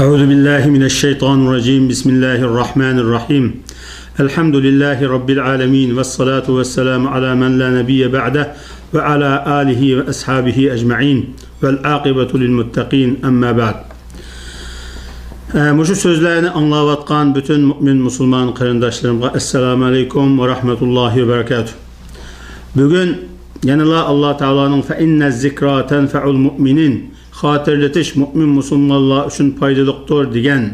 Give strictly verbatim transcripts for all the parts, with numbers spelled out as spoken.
أعوذ بالله من الشيطان الرجيم. بسم الله الرحمن الرحيم. الحمد لله رب العالمين، والصلاة والسلام على من لا نبي بعده، وعلى آله وأصحابه أجمعين، والعاقبة للمتقين، أما بعد. ئە، مۇشۇ سۆزلەرنى ئاڭلاۋاتقان پۈتۈن مۇئمىن مۇسۇلمان قېرىنداشلىرىمغا ئەسسالامۇ ئەلەيكۇم ۋە رەھمەتۇللاھى ۋە بەرىكاتۇھ. بۈگۈن يەنىلا ئاللا تائالانىڭ «فإن الذكرى تنفع المؤمنين»، خاتىرىلىتىش مۇئمىن مۇسۇلمانلار ئۈچۈن پايدىلىقتۇر دېگەن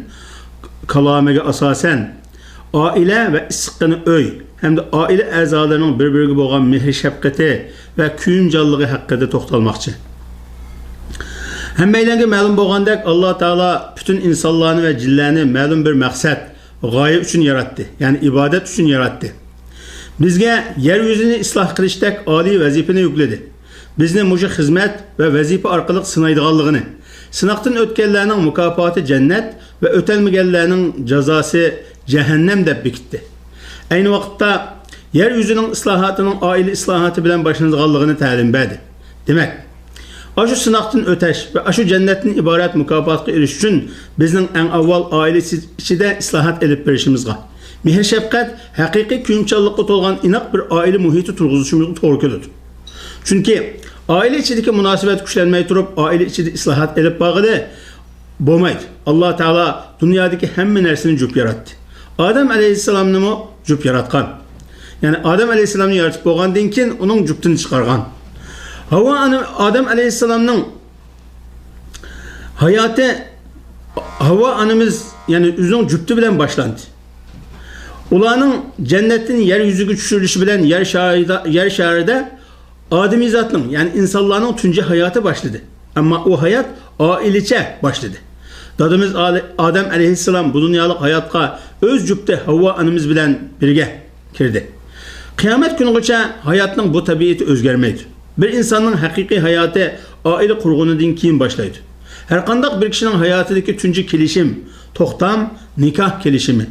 كالامىغا ئاساسەن، ئائىلە ۋە ئىسسىققىنە ئۆي ھەمدە ئائىلە ئەزالىرىنىڭ بىر-بىرىگە بولغان مېھىر-شەپقىتى ۋە كۆيۈمچانلىقى ھەققىدە توختالماقچى. ھەممەيلەنگە مەلۇم بولغاندەك، ئاللا تائالا پۈتۈن ئىنسانلارنى ۋە جىنلەرنى مەلۇم بىر مەقسەت، غايە ئۈچۈن ياراتتى، يەنى ئىبادەت ئۈچۈن ياراتتى. بىزگە يەر يۈزىنى ئىسلاھ قىلىشتەك ئالىي ۋەزىپىنى يۈكلىدى. بىزنى مۇشۇ خىزمەت ۋە ۋەزىپە ئارقىلىق سىنايدىغانلىقىنى، سىناقتىن ئۆتكەنلەرنىڭ مۇكاپاتى جەننەت ۋە ئۆتەلمىگەنلەرنىڭ جازاسى جەھەننەم دەپ بېكىتتى. ئەينى ۋاقىتتا يەر يۈزىنىڭ ئىسلاھاتىنىڭ ئائىلە ئىسلاھاتى بىلەن باشلىنىدىغانلىقىنى تەلىم بەردى. دېمەك، ئاشۇ سىناقتىن ئۆتەش ۋە ئاشۇ جەننەتتىن ئىبارەت مۇكاپاتقا ئېرىشىش ئۈچۈن بىزنىڭ ئەڭ ئاۋۋال ئائىلە ئىچىدە ئىسلاھات ئېلىپ بېرىشىمىزغا، مېھىر-شەپقەت، ھەقىقىي كۆيۈمچانلىققا تولغان ئىناق بىر ئائىلە مۇھىتى تۇرغۇزۇشىمىزغا توغرا كېلىدۇ. چۈنكى ئائىلە ئىچىدىكى مۇناسىۋەت كۈچلەنمەي تۇرۇپ، ئائىلە ئىچىدە ئىسلاھات ئېلىپ بارغىلى بولمايدۇ. ئاللا تائالا دۇنيادىكى ھەممە نەرسىنى جۈپ ياراتتى. ئادەم ئەلەيھىسسالامنىمۇ جۈپ ياراتقان. يەنى ئادەم ئەلەيھىسسالامنى يارىتىپ بولغاندىن كېيىن ئۇنىڭ جۈپتىنى چىقارغان. ھاۋا ئانا-، ئادەم ئەلەيھىسسالامنىڭ ھاياتى ھاۋا ئانىمىز، يەنى ئۆزىنىڭ جۈپتى بىلەن باشلاندى. ئۇلارنىڭ جەننەتتىن يەر يۈزىگە چۈشۈرۈلۈشى بىلەن يەر شارىدا، يەر شارىدا ئادىمىزاتنىڭ، يەنى ئىنسانلارنىڭ تۇنجى ھاياتى باشلىدى. ئەمما ئۇ ھايات ئائىلىچە باشلىدى. دادىمىز ئالى-، ئادەم ئەلەيھىسسالام بۇ دۇنيالىق ھاياتقا ئۆز جۈپتى ھاۋا ئانىمىز بىلەن بىرگە كىردى. قىيامەت كۈنىغىچە ھاياتنىڭ بۇ تەبىئىتى ئۆزگەرمەيدۇ. بىر ئىنساننىڭ ھەقىقىي ھاياتى ئائىلە قۇرغىنىدىن كېيىن باشلايدۇ. ھەرقانداق بىر كىشىنىڭ ھاياتىدىكى تۇنجى كېلىشىم، توختام، نىكاھ كېلىشىمى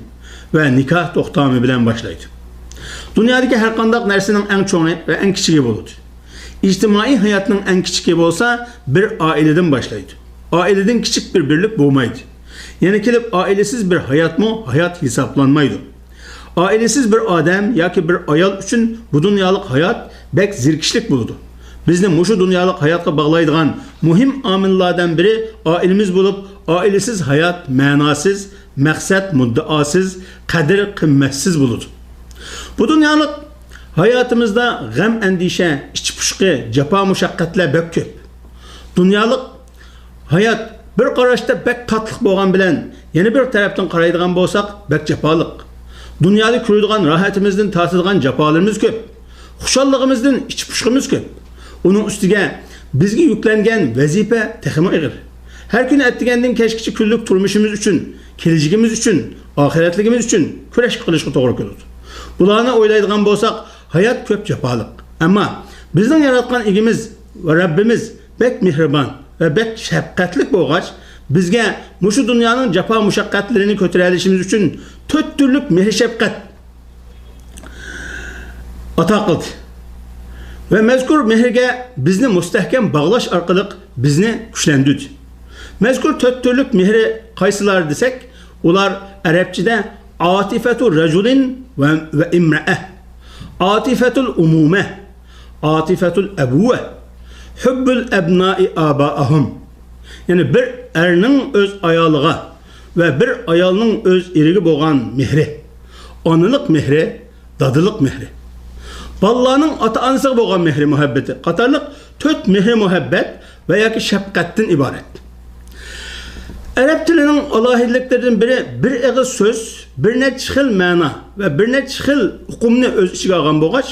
ۋە نىكاھ توختامى بىلەن باشلايدۇ. دۇنيادىكى ھەرقانداق نەرسىنىڭ ئەڭ چوڭى ۋە ئەڭ كىچىكى بولىدۇ. ئىجتىمائىي ھاياتنىڭ ئەڭ كىچىكى بولسا بىر ئائىلىدىن باشلايدۇ. ئائىلىدىن كىچىك بىر بىرلىك بولمايدۇ. يەنە كېلىپ ئائىلىسىز بىر ھاياتمۇ ھايات ھېسابلانمايدۇ. ئائىلىسىز بىر ئادەم ياكى بىر ئايال ئۈچۈن بۇ دۇنيالىق ھايات بەك زېرىكىشلىك بولىدۇ. بىزنى مۇشۇ دۇنيالىق ھاياتقا باغلايدىغان مۇھىم ئامىللاردىن بىرى ئائىلىمىز بولۇپ، ئائىلىسىز ھايات مەناسىز، مەقسەت مۇددىئاسىز، قەدىر قىممەتسىز بولىدۇ. بۇ دۇنيالىق ھاياتىمىزدا غەم-ئەندىشە، ئىچ پۇشقى، جاپا-مۇشەققەتلەر بەك كۆپ. دۇنيالىق ھايات بىر قاراشتا بەك تاتلىق بولغان بىلەن، يەنە بىر تەرەپتىن قارايدىغان بولساق، بەك جاپالىق. دۇنيادا كۆرىدىغان راھىتىمىزدىن تارتىدىغان جاپالىرىمىز كۆپ. خۇشاللىقىمىزدىن ئىچ پۇشقىمىز كۆپ. ئۇنىڭ ئۈستىگە بىزگە يۈكلەنگەن ۋەزىپە تېخىمۇ ئېغىر. ھەر كۈنى ئەتىگەندىن كەچكىچە كۈنلۈك تۇرمۇشىمىز ئۈچۈن، كېلىچىكىمىز ئۈچۈن، ئاخىرەتلىكىمىز ئۈچۈن كۈرەش قىلىشقا توغرا كېلىدۇ. بۇلارنى ئويلايدىغان بولساق، ھايات كۆپ جاپالىق. ئەمما بىزنىڭ ياراتقان ئىگىمىز ۋە رەببىمىز بەك مېھرىبان ۋە بەك شەپقەتلىك بولغاچ، بىزگە مۇشۇ دۇنيانىڭ جاپا-مۇشەققەتلىرىنى كۆتۈرەلىشىمىز ئۈچۈن تۆت تۈرلۈك مېھىر-شەپقەت ئاتا قىلدى ۋە مەزكۇر مېھرىگە بىزنى مۇستەھكەم باغلاش ئارقىلىق بىزنى كۈچلەندۈردى. مەزكۇر تۆت تۈرلۈك مېھرى قايسىلار دېسەك، ئۇلار ئەرەبچىدە ئاتىفەتۇ رەجۇلىن ۋە، ۋە ئىمرەئە، ئاتىفەتۇل ئۇمۇمە، ئاتىفەتۇل ئەبۇۋە، ھۇببۇل ئەبنائى ئابائەھۇم. يەنى بىر ئەرنىڭ ئۆز ئايالىغا ۋە بىر ئايالنىڭ ئۆز ئېرىگە بولغان مېھرى، ئانىلىق مېھرى، دادىلىق مېھرى، بالىلارنىڭ ئاتا-ئانىسىغا بولغان مېھرى-مۇھەببىتى قاتارلىق تۆت مېھرى-مۇھەببەت ۋە ياكى شەپقەتتىن ئىبارەت. ئەرەب تىلىنىڭ ئالاھىدىلىكلىرىدىن بىرى، بىر ئېغىز سۆز بىر نەچچە خىل مەنا ۋە بىر نەچچە خىل ئۇقۇمنى ئۆز ئىچىگە ئالغان بولغاچ،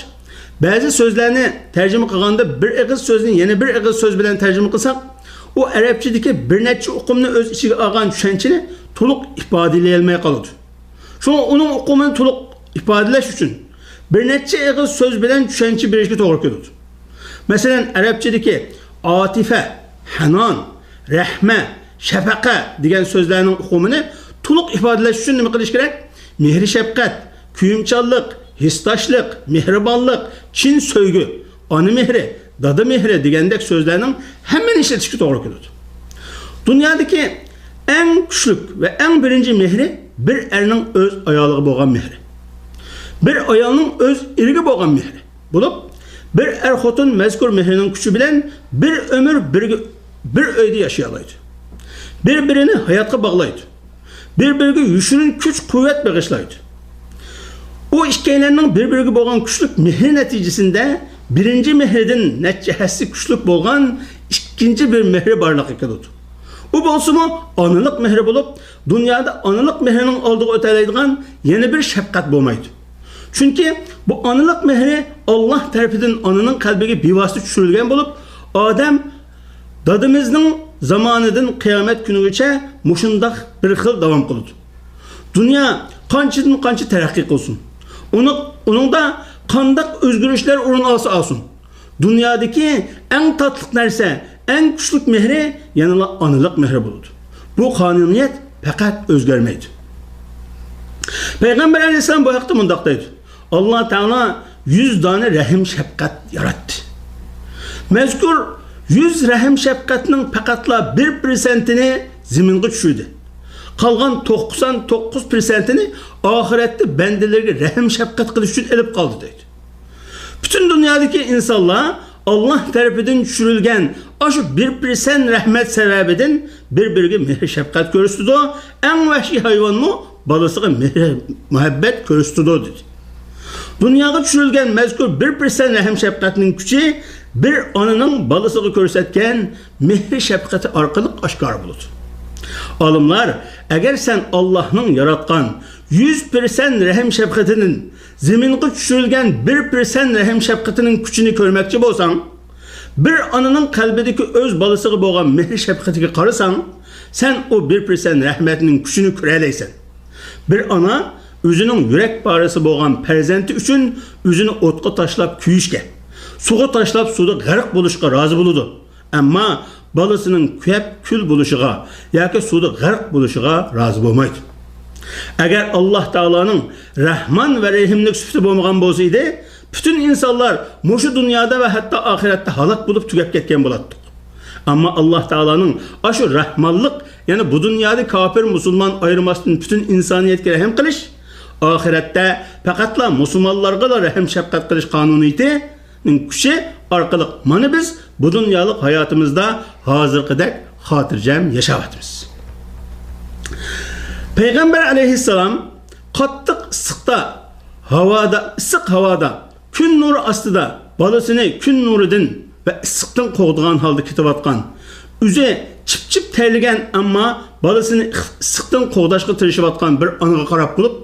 بەزى سۆزلەرنى تەرجىمە قىلغاندا بىر ئېغىز سۆزنى يەنە بىر ئېغىز سۆز بىلەن تەرجىمە قىلساق، ئۇ ئەرەبچىدىكى بىر نەچچە ئۇقۇمنى ئۆز ئىچىگە ئالغان چۈشەنچىنى تولۇق ئىپادىلىيەلمەي قالىدۇ. شۇڭا ئۇنىڭ ئۇقۇمىنى تولۇق ئىپادىلەش ئۈچۈن بىر نەچچە ئېغىز سۆز بىلەن چۈشەنچە بېرىشكە توغرا كېلىدۇ. مەسىلەن، ئەرەبچىدىكى ئاتىفە، ھەنان، رەھمە، شەپەقە دېگەن سۆزلەرنىڭ ئۇقۇمىنى تولۇق ئىپادىلەش ئۈچۈن نېمە قىلىش كېرەك؟ مېھرى-شەپقەت، كۆيۈمچانلىق، ھېسداشلىق، مېھرىبانلىق، چىن سۆيگۈ، ئانا مېھرى، دادا مېھرى دېگەندەك سۆزلەرنىڭ ھەممىنى ئىشلىتىشكە توغرا كېلىدۇ. دۇنيادىكى ئەڭ كۈچلۈك ۋە ئەڭ بىرىنچى مېھرى بىر ئەرنىڭ ئۆز ئايالىغا بولغان مېھرى. بىر ئايالنىڭ ئۆز ئېرىگە بولغان مېھرى بولۇپ، بىر ئەر-خوتۇن مەزكۇر مېھرىنىڭ كۈچى بىلەن بىر ئۆمۈر بىرگە، بىر ئۆيدە ياشىيالايدۇ. بىر-بىرىنى ھاياتقا باغلايدۇ. بىر-بىرىگە يوشۇرۇن كۈچ-قۇۋۋەت بېغىشلايدۇ. ئۇ ئىككىيلەننىڭ بىر-بىرىگە بولغان كۈچلۈك مېھرى نەتىجىسىندە بىرىنچى مېھرىدىن نەچچە ھەسسە كۈچلۈك بولغان ئىككىنچى بىر مېھرى بارلىققا كېلىدۇ. ئۇ بولسىمۇ ئانىلىق مېھرى بولۇپ، دۇنيادا ئانىلىق مېھرىنىڭ ئالدىغا ئۆتەلەيدىغان يەنە بىر شەپقەت بولمايدۇ. چۈنكى بۇ ئانىلىق مېھرى ئاللاھ تەرىپىدىن ئانىنىڭ قەلبىگە بىۋاسىتە چۈشۈرۈلگەن بولۇپ، ئادەم دادىمىزنىڭ زامانىدىن قىيامەت كۈنىگىچە مۇشۇنداق بىر خىل داۋام قىلىدۇ. دۇنيا قانچىدىن قانچە تەرەققىي قىلسۇن، ئۇنى، ئۇنىڭدا قانداق ئۆزگىرىشلەر ئورۇن ئالسا ئالسۇن، دۇنيادىكى ئەڭ تاتلىق نەرسە، ئەڭ كۈچلۈك مېھرى يەنىلا ئانىلىق مېھرى بولىدۇ. بۇ قانۇنىيەت پەقەت ئۆزگەرمەيدۇ. پەيغەمبەر ئەلەيھىسسالام بۇ ھەقتە مۇنداق دەيدۇ: ئاللاھ تائالا يۈز دانە رەھىم شەپقەت ياراتتى. مەزكۇر يۈز رەھىم شەپقەتنىڭ پەقەتلا بىر پىرسەنتىنى زېمىنغا چۈشۈردى. قالغان توقسان توققۇز پىرسەنتىنى ئاخىرەتتە بەندىلەرگە رەھىم شەپقەت قىلىش ئۈچۈن ئېلىپ قالدى دەيدۇ. پۈتۈن دۇنيادىكى ئىنسانلار ئاللاھ تەرىپىدىن چۈشۈرۈلگەن ئاشۇ بىر پىرسەنت رەھمەت سەۋەبىدىن بىر-بىرىگە مېھىر-شەپقەت كۆرسىتىدۇ، ئەڭ ۋەھشىي ھايۋانمۇ بالىسىغا مېھىر-مۇھەببەت كۆرسىتىدۇ، دېدى. دۇنياغا چۈشۈرۈلگەن مەزكۇر بىر پىرسەنت رەھىم-شەپقەتنىڭ كۈچى بىر ئانىنىڭ بالىسىغا كۆرسەتكەن مېھرى-شەپقىتى ئارقىلىق ئاشكارا بولىدۇ. ئالىملار، ئەگەر سەن ئاللاھنىڭ ياراتقان يۈز پىرسەنت رەھىم-شەپقىتىدىن زېمىنغا چۈشۈرۈلگەن بىر پىرسەنت رەھىم-شەپقىتىنىڭ كۈچىنى كۆرمەكچى بولساڭ، بىر ئانىنىڭ قەلبىدىكى ئۆز بالىسىغا بولغان مېھرى-شەپقىتىگە قارىساڭ، سەن ئۇ بىر پىرسەنت رەھمەتنىڭ كۈچىنى كۆرەلەيسەن. بىر ئانا ئۆزىنىڭ يۈرەك پارىسى بولغان پەرزەنتى ئۈچۈن ئۆزىنى ئوتقا تاشلاپ كۆيۈشكە، سۇغا تاشلاپ سۇدا غەرق بولۇشقا رازى بولىدۇ. ئەمما بالىسىنىڭ كۆيۈپ كۈل بولۇشىغا ياكى سۇدا غەرق بولۇشىغا رازى بولمايدۇ. ئەگەر ئاللاھ تائالانىڭ رەھمان ۋە رەھىملىك سۈپىتى بولمىغان بولسا ئىدى، پۈتۈن ئىنسانلار مۇشۇ دۇنيادا ۋە ھەتتا ئاخىرەتتە ھالاك بولۇپ تۈگەپ كەتكەن بولاتتۇق. ئەمما ئاللاھ تائالانىڭ ئاشۇ رەھمانلىق، يەنى بۇ دۇنيادا كاپىر-مۇسۇلمان ئايرىماستىن پۈتۈن ئىنسانىيەتكە رەھىم قىلىش، ئاخىرەتتە پەقەتلا مۇسۇلمانلارغىلا رەھىم-شەپقەت قىلىش قانۇنىيىتى نىڭ كۈچى ئارقىلىق مانا بىز بۇ دۇنيالىق ھاياتىمىزدا ھازىرقىدەك خاتىرجەم ياشاۋاتىمىز. پەيغەمبەر ئەلەيھىسسالام قاتتىق ئىسسىقتا، ھاۋادا، ئىسسىق ھاۋادا، كۈن نۇرى ئاستىدا بالىسىنى كۈن نۇرىدىن ۋە ئىسسىقتىن قوغدىغان ھالدا كېتىۋاتقان، ئۆزى چىپ-چىپ تەرلىگەن، ئەمما بالىسىنى ئىسسىقتىن قوغداشقا تىرىشىۋاتقان بىر ئانىغا قاراپ بولۇپ،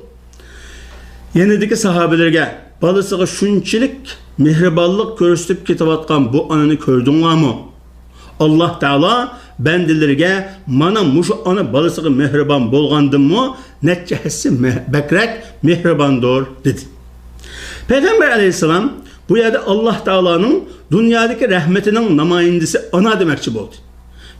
يېنىدىكى ساھابىلىرىگە، بالىسىغا شۇنچىلىك مېھرىبانلىق كۆرسىتىپ كېتىۋاتقان بۇ ئانىنى كۆردۈڭلارمۇ؟ ئاللاھ تائالا بەندىلىرىگە مانا مۇشۇ ئانا بالىسىغا مېھرىبان بولغاندىنمۇ نەچچە ھەسسە مەھ-، بەكرەك مېھرىباندۇر، دېدى. پەيغەمبەر ئەلەيھىسسالام بۇ يەردە ئاللاھ تائالانىڭ دۇنيادىكى رەھمىتىنىڭ نامايىندىسى ئانا دېمەكچى بولدى.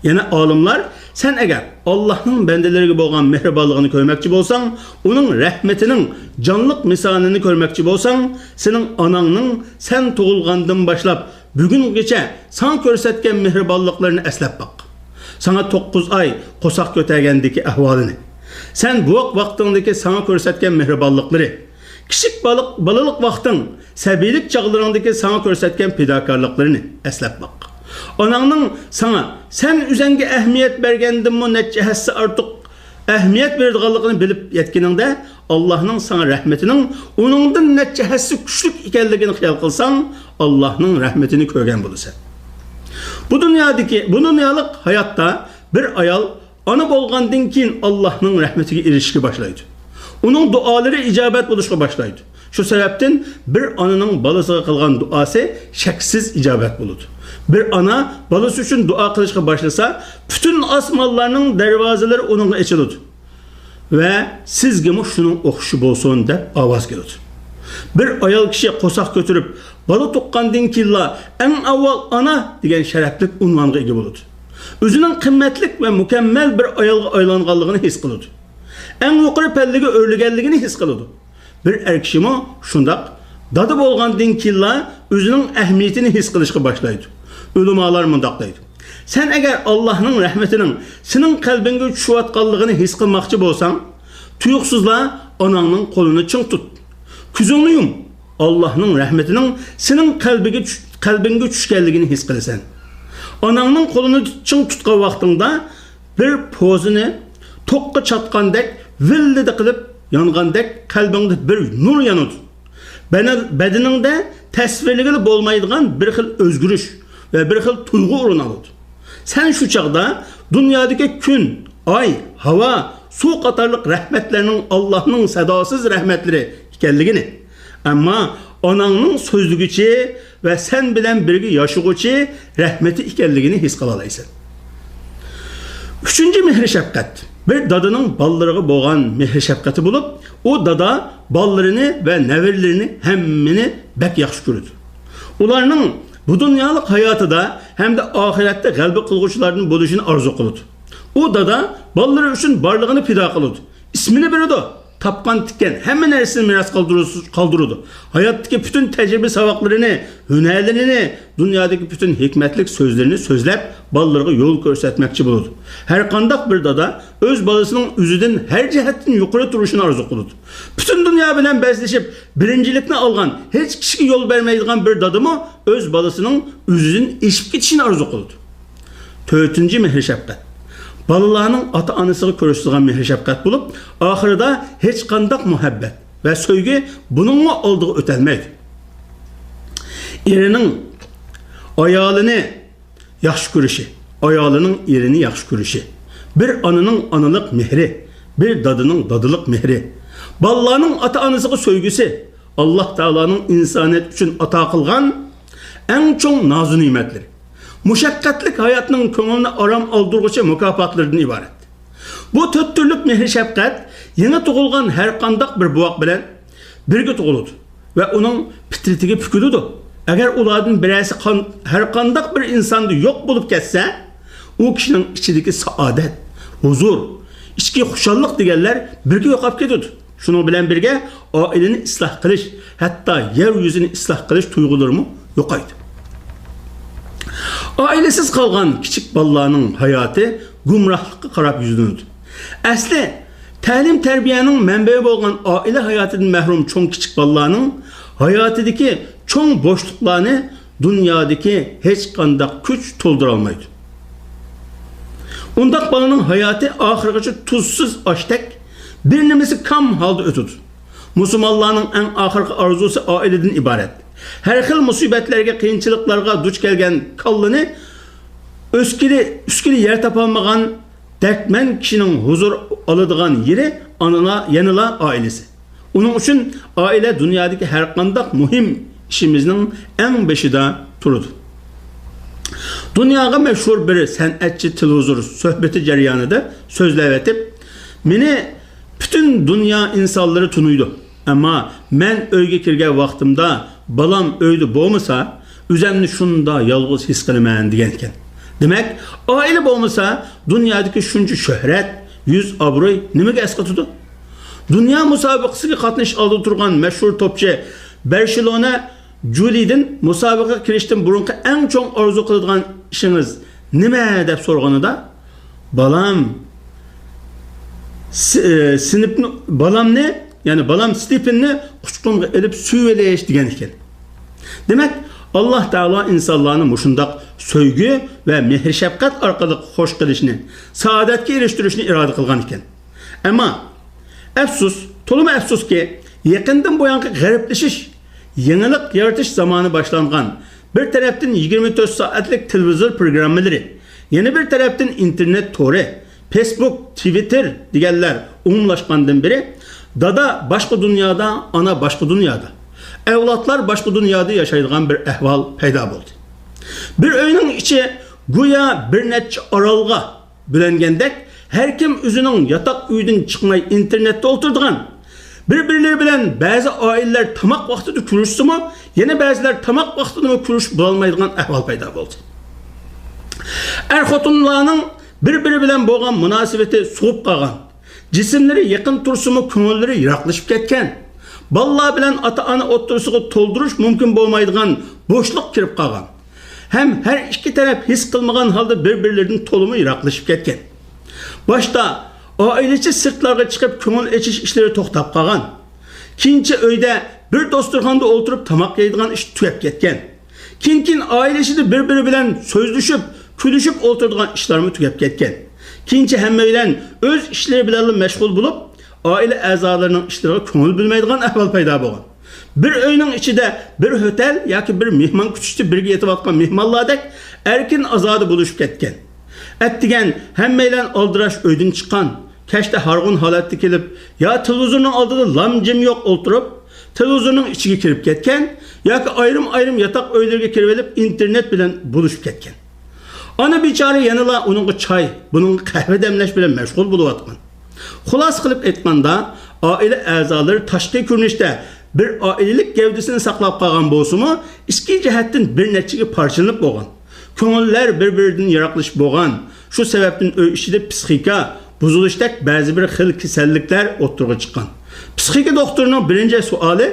يەنە ئالىملار، سەن ئەگەر ئاللاھنىڭ بەندىلىرىگە بولغان مېھرىبانلىقىنى كۆرمەكچى بولساڭ، ئۇنىڭ رەھمىتىنىڭ جانلىق مىسالىنى كۆرمەكچى بولساڭ، سېنىڭ ئاناڭنىڭ سەن تۇغۇلغاندىن باشلاپ بۈگۈنگىچە ساڭا كۆرسەتكەن مېھرىبانلىقلىرىنى ئەسلەپ باق. ساڭا توققۇز ئاي قورساق كۆتەرگەندىكى ئەھۋالىنى، سەن بوۋاق ۋاقتىڭدىكى ساڭا كۆرسەتكەن مېھرىبانلىقلىرى، كىچىك بالىق-، بالىلىق ۋاقتىڭ، سەبىيلىك چاغلىرىڭدىكى ساڭا كۆرسەتكەن پىداكارلىقلىرىنى ئەسلەپ باق. ئاناڭنىڭ ساڭا، سەن ئۆزەڭگە ئەھمىيەت بەرگەندىنمۇ نەچچە ھەسسە ئارتۇق ئەھمىيەت بېرىدىغانلىقىنى بىلىپ يەتكىنىڭدە، ئاللاھنىڭ ساڭا رەھمىتىنىڭ ئۇنىڭدىن نەچچە ھەسسە كۈچلۈك ئىكەنلىكىنى خىيال قىلساڭ، ئاللاھنىڭ رەھمىتىنى كۆرگەن بولىسەن. بۇ دۇنيادىكى، بۇ دۇنيالىق ھاياتتا بىر ئايال ئانا بولغاندىن كېيىن ئاللاھنىڭ رەھمىتىگە ئېرىشىشكە باشلايدۇ. ئۇنىڭ دۇئالىرى ئىجابەت بولۇشقا باشلايدۇ. شۇ سەۋەبتىن بىر ئانىنىڭ بالىسىغا قىلغان دۇئاسى شەكسىز ئىجابەت بولىدۇ. بىر ئانا بالىسى ئۈچۈن دۇئا قىلىشقا باشلىسا، پۈتۈن ئاسمانلارنىڭ دەرۋازىلىرى ئۇنىڭغا ئېچىلىدۇ. ۋە «سىزگىمۇ شۇنىڭ ئوخشىشى بولسۇن» دەپ ئاۋاز كېلىدۇ. بىر ئايال كىشى قورساق كۆتۈرۈپ، بالا تۇغقاندىن كېيىنلا ئەڭ ئاۋۋال «ئانا» دېگەن شەرەپلىك ئۇنۋانغا ئىگە بولىدۇ. ئۆزىنىڭ قىممەتلىك ۋە مۇكەممەل بىر ئايالغا ئايلانغانلىقىنى ھېس قىلىدۇ. ئەڭ يۇقىرى پەللىگە ئۆرلىگەنلىكىنى ھېس قىلىدۇ. بىر ئەر كىشىمۇ شۇنداق دادا بولغاندىن كېيىنلا ئۆزىنىڭ ئەھمىيىتىنى ھېس قىلىشقا باشلايدۇ. ئۆلىمالار مۇنداق دەيدۇ: سەن ئەگەر ئاللاھنىڭ رەھمىتىنىڭ سېنىڭ قەلبىڭگە چۈشۈۋاتقانلىقىنى ھېس قىلماقچى بولساڭ، تۇيۇقسىزلا ئاناڭنىڭ قولىنى چىڭ تۇت. كۆزۈڭنى يۇم. ئاللاھنىڭ رەھمىتىنىڭ سېنىڭ قەلبىگە چۈش-، قەلبىڭگە چۈشكەنلىكىنى ھېس قىلىسەن. ئاناڭنىڭ قولىنى چىڭ تۇتقان ۋاقتىڭدا بىر پوزىنى توققا چاتقاندەك، ۋىللىدە قىلىپ يانغاندەك قەلبىڭدە بىر نۇر يانىدۇ. بەدە-، بەدىنىڭدە تەسۋىرلىگىلى بولمايدىغان بىر خىل ئۆزگىرىش ۋە بىر خىل تۇيغۇ ئورۇن ئالىدۇ. سەن شۇ چاغدا دۇنيادىكى كۈن، ئاي، ھاۋا، سۇ قاتارلىق رەھمەتلەرنىڭ ئاللاھنىڭ ساداسىز رەھمەتلىرى ئىكەنلىكىنى، ئەمما ئاناڭنىڭ سۆزلىگۈچى ۋە سەن بىلەن بىرگە ياشىغۇچى رەھمىتى ئىكەنلىكىنى ھېس قىلالايسەن. ئۈچىنچى مېھىر-شەپقەت. بىر دادىنىڭ بالىلىرىغا بولغان مېھىر-شەپقىتى بولۇپ، ئۇ دادا بالىلىرىنى ۋە نەۋرىلىرىنى ھەممىنى بەك ياخشى كۆرىدۇ. ئۇلارنىڭ بۇ دۇنيالىق ھاياتىدا ھەمدە ئاخىرەتتە غەلىبە قىلغۇچىلاردىن بولۇشىنى ئارزۇ قىلىدۇ. ئۇ دادا بالىلىرى ئۈچۈن بارلىقىنى پىدا قىلىدۇ. ئىسمىنى بېرىدۇ. تاپقان تىككەن ھەممە نەرسىنى مىراس قالدۇرۇ-، قالدۇرىدۇ. ھاياتتىكى پۈتۈن تەجرىبە ساۋاقلىرىنى، ھۈنەرلىرىنى، دۇنيادىكى پۈتۈن ھېكمەتلىك سۆزلىرىنى سۆزلەپ، بالىلىرىغا يول كۆرسەتمەكچى بولىدۇ. ھەرقانداق بىر دادا ئۆز بالىسىنىڭ ئۆزىدىن ھەر جەھەتتىن يۇقىرى تۇرۇشىنى ئارزۇ قىلىدۇ. پۈتۈن دۇنيا بىلەن بەسلىشىپ، بىرىنچىلىكنى ئالغان، ھېچ كىشىگە يول بەرمەيدىغان بىر دادىمۇ ئۆز بالىسىنىڭ ئۆزىدىن ئېشىپ كېتىشىنى ئارزۇ قىلىدۇ. تۆتىنچى مېھىر-شەپقەت. بالىلارنىڭ ئاتا-ئانىسىغا كۆرسىتىدىغان مېھىر-شەپقەت بولۇپ، ئاخىرىدا ھېچقانداق مۇھەببەت ۋە سۆيگۈ بۇنىڭمۇ ئالدىغا ئۆتەلمەيدۇ. ئېرىنىڭ ئايالىنى ياخشى كۆرۈشى، ئايالىنىڭ ئېرىنى ياخشى كۆرۈشى، بىر ئانىنىڭ ئانىلىق مېھرى، بىر دادىنىڭ دادىلىق مېھرى، بالىلارنىڭ ئاتا-ئانىسىغا سۆيگۈسى، ئاللاھ تائالانىڭ ئىنسانىيەت ئۈچۈن ئاتا قىلغان ئەڭ چوڭ نازۇ نېمەتلىرى، مۇشەققەتلىك ھاياتنىڭ كۆڭۈلنى ئارام ئالدۇرغۇچى مۇكاپاتلىرىدىن ئىبارەت. بۇ تۆت تۈرلۈك مېھىر-شەپقەت يېڭى تۇغۇلغان ھەرقانداق بىر بوۋاق بىلەن بىرگە تۇغۇلىدۇ ۋە ئۇنىڭ پىترىتىگە پۈكۈلىدۇ. ئەگەر ئۇلاردىن بىرەرسى قان-، ھەرقانداق بىر ئىنساندا يوق بولۇپ كەتسە، ئۇ كىشىنىڭ ئىچىدىكى سائادەت، ھۇزۇر، ئىچكى خۇشاللىق دېگەنلەر بىرگە يوقاپ كېتىدۇ. شۇنىڭ بىلەن بىرگە، ئائىلىنى ئىسلاھ قىلىش، ھەتتا يەر يۈزىنى ئىسلاھ قىلىش تۇيغۇلىرىمۇ يوقايدۇ. ئائىلىسىز قالغان كىچىك بالىلارنىڭ ھاياتى گۇمراھلىققا قاراپ يۈزلىنىدۇ. ئەسلى، تەلىم-تەربىيەنىڭ مەنبەسى بولغان ئائىلە ھاياتىدىن مەھرۇم چوڭ-كىچىك بالىلارنىڭ ھاياتىدىكى چوڭ بوشلۇقلارنى دۇنيادىكى ھېچقانداق كۈچ تولدۇرالمايدۇ. ئۇنداق بالىنىڭ ھاياتى ئاخىرغىچە تۇزسىز ئاشتەك، بىر نېمىسى كام ھالدا ئۆتىدۇ. مۇسۇلمانلارنىڭ ئەڭ ئاخىرقى ئارزۇسى ئائىلىدىن ئىبارەت. ھەر خىل مۇسىبەتلەرگە، قىيىنچىلىقلارغا دۇچ كەلگەن كاللىنى ئۆسكىلى، ئۈسكىلى يەر تاپالمىغان دەردمەن كىشىنىڭ ھۇزۇر ئالىدىغان يېرى ئانىلا، يەنىلا ئائىلىسى. ئۇنىڭ ئۈچۈن ئائىلە دۇنيادىكى ھەرقانداق مۇھىم ئىشىمىزنىڭ ئەڭ بېشىدا تۇرىدۇ. دۇنياغا مەشھۇر بىر سەنئەتچى تېلېۋىزور سۆھبىتى جەريانىدا سۆزلەۋېتىپ، مېنى پۈتۈن دۇنيا ئىنسانلىرى تونۇيدۇ. ئەمما مەن ئۆيگە كىرگەن ۋاقتىمدا بالام ئۆيدە بولمىسا، ئۆزەمنى شۇنداق يالغۇز ھېس قىلىمەن، دېگەن ئىكەن. دېمەك، ئائىلە بولمىسا، دۇنيادىكى شۇنچە شۆھرەت، يۈز-ئابرۇي نېمىگە ئەسقىتىدۇ؟ دۇنيا مۇسابىقىسىگە قاتنىشىش ئالدىدا تۇرغان مەشھۇر توپچى بەرشېلونا جۇلىدىن، «مۇسابىقىگە كىرىشتىن بۇرۇنقى ئەڭ چوڭ ئارزۇ قىلىدىغان ئىشىڭىز نېمە؟» دەپ سورىغىنىدا، «بالام، س-، ئى، سىنىپنى، بالامنى، يەنى بالام ستېفېننى قۇچىقىمغا ئېلىپ سۆيۈۋېلىش» دېگەن ئىكەن. دېمەك، ئاللاھ تائالا ئىنسانلارنى مۇشۇنداق سۆيگۈ ۋە مېھىر-شەپقەت ئارقىلىق خوش قىلىشنى، سائادەتكە ئېرىشتۈرۈشنى ئىرادە قىلغان ئىكەن. ئەمما، ئەپسۇس، تولىمۇ ئەپسۇسكى، يېقىندىن بۇيانقى غەربلىشىش، يېڭىلىق يارىتىش زامانى باشلانغان. بىر تەرەپتىن يىگىرمە تۆت سائەتلىك تېلېۋىزور پروگراممىلىرى، يەنە بىر تەرەپتىن ئىنتېرنېت تورى، فېيسبۇك، تىۋىتتېر دېگەنلەر ئومۇملاشقاندىن بېرى، دادا باشقا دۇنيادا، ئانا باشقا دۇنيادا، ئەۋلادلار باشقا دۇنيادا ياشايدىغان بىر ئەھۋال پەيدا بولدى. بىر ئۆينىڭ ئىچى گويا بىر نەچچە ئارالغا بۆلۈنگەندەك، ھەركىم ئۆزىنىڭ ياتاق ئۆيىدىن چىقماي ئىنتېرنېتتا ئولتۇرىدىغان، بىر-بىرلىرى بىلەن بەزى ئائىلىلەر تاماق ۋاقتىدا كۆرۈشسىمۇ، يەنە بەزىلەر تاماق ۋاقتىدىمۇ كۆرۈشۈپ بولالمايدىغان ئەھۋال پەيدا بولدى. ئەر-خوتۇنلارنىڭ بىر-بىرى بىلەن بولغان مۇناسىۋىتى سوۋۇپ قالغان، جىسىملىرى يېقىن تۇرسىمۇ، كۆڭۈللىرى يىراقلىشىپ كەتكەن، بالىلار بىلەن ئاتا-ئانا ئوتتۇرىسىغا تولدۇرۇش مۇمكىن بولمايدىغان بوشلۇق كىرىپ قالغان. ھەم ھەر ئىككى تەرەپ ھېس قىلمىغان ھالدا بىر-بىرلىرىدىن تولىمۇ يىراقلىشىپ كەتكەن. باشتا ئائىلىچە سىرتلارغا چىقىپ كۆڭۈل ئېچىش ئىشلىرى توختاپ قالغان. كېيىنچە ئۆيدە بىر دوستۇرخاندا ئولتۇرۇپ تاماق يەيدىغان ئىش تۈگەپ كەتكەن. كېيىن-كېيىن ئائىلە ئىچىدە بىر-بىرى بىلەن سۆزلىشىپ، كۈلۈشۈپ ئولتۇرىدىغان ئىشلارمۇ تۈگەپ كەتكەن. كېيىنچە ھەممەيلەن ئۆز ئىشلىرى بىلەنلا مەشغۇل بولۇپ، ئائىلە ئەزالىرىنىڭ ئىشلىرىغا كۆڭۈل بۆلمەيدىغان ئەھۋال پەيدا بولغان. بىر ئۆينىڭ ئىچىدە بىر ھۆتەل ياكى بىر مېھمان كۈتۈشتە بىرگە يېتىۋاتقان مېھمانلاردەك ئەركىن-ئازادە بولۇشۇپ كەتكەن. ئەتىگەن ھەممەيلەن ئالدىراش ئۆيدىن چىققان. كەچتە ھارغۇن ھالەتتە كېلىپ، يا تېلېۋىزورنىڭ ئالدىدا لام-جىم يوق ئولتۇرۇپ، تېلېۋىزورنىڭ ئىچىگە كىرىپ كەتكەن، ياكى ئايرىم-ئايرىم ياتاق ئۆيلىرىگە كىرىۋېلىپ، ئىنتېرنېت بىلەن بولۇشۇپ كەتكەن. ئانا بىچارە يەنىلا ئۇنىڭغا چاي، بۇنىڭغا قەھۋە دەملەش بىلەن مەشغۇل بولۇۋاتقان. خۇلاسە قىلىپ ئېيتقاندا، ئائىلە ئەزالىرى تاشقى كۆرۈنۈشتە بىر ئائىلىلىك گەۋدىسىنى ساقلاپ قالغان بولسىمۇ، ئىچكى جەھەتتىن بىر نەچچىگە پارچىلىنىپ بولغان. كۆڭۈللەر بىر-بىرىدىن يىراقلىشىپ بولغان. شۇ سەۋەبتىن ئۆي ئىچىدە پسىخىكا بۇزۇلۇشتەك بەزى بىر خىل كېسەللىكلەر ئوتتۇرىغا چىققان. پسىخىكا دوختۇرىنىڭ بىرىنچى سوئالى،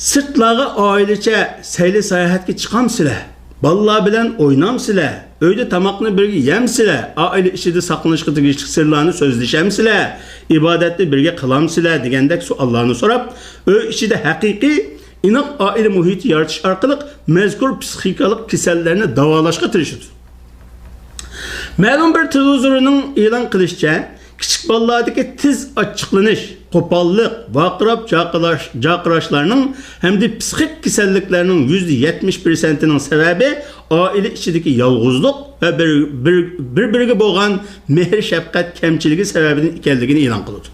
سىرتلارغا ئائىلىچە سەيلە-ساياھەتكە چىقامسىلەر؟ بالىلار بىلەن ئوينامسىلەر؟ ئۆيدە تاماقنى بىرگە يەمسىلەر؟ ئائىلە ئىچىدە ساقلىنىشقا تېگىشلىك سىرلارنى سۆزلىشەمسىلەر؟ ئىبادەتنى بىرگە قىلامسىلەر؟ دېگەندەك سوئاللارنى سوراپ، ئۆي ئىچىدە ھەقىقىي، ئىناق ئائىلە مۇھىتى يارىتىش ئارقىلىق مەزكۇر پسىخىكالىق كېسەللەرنى داۋالاشقا تىرىشىدۇ. مەلۇم بىر تېلېۋىزورنىڭ ئېلان قىلىشىچە، كىچىك بالىلاردىكى تېز ئاچچىقلىنىش، قوپاللىق، ۋارقىراپ جاقىراش-، جاقىراشلارنىڭ ھەمدە پسىخىك كېسەللىكلەرنىڭ يۈزدە يەتمىش پىرسەنتىنىڭ سەۋەبى ئائىلە ئىچىدىكى يالغۇزلۇق ۋە بىر، بىر، بىر-بىرىگە بولغان مېھىر-شەپقەت كەمچىلىكى سەۋەبىدىن ئىكەنلىكىنى ئېلان قىلىدۇ.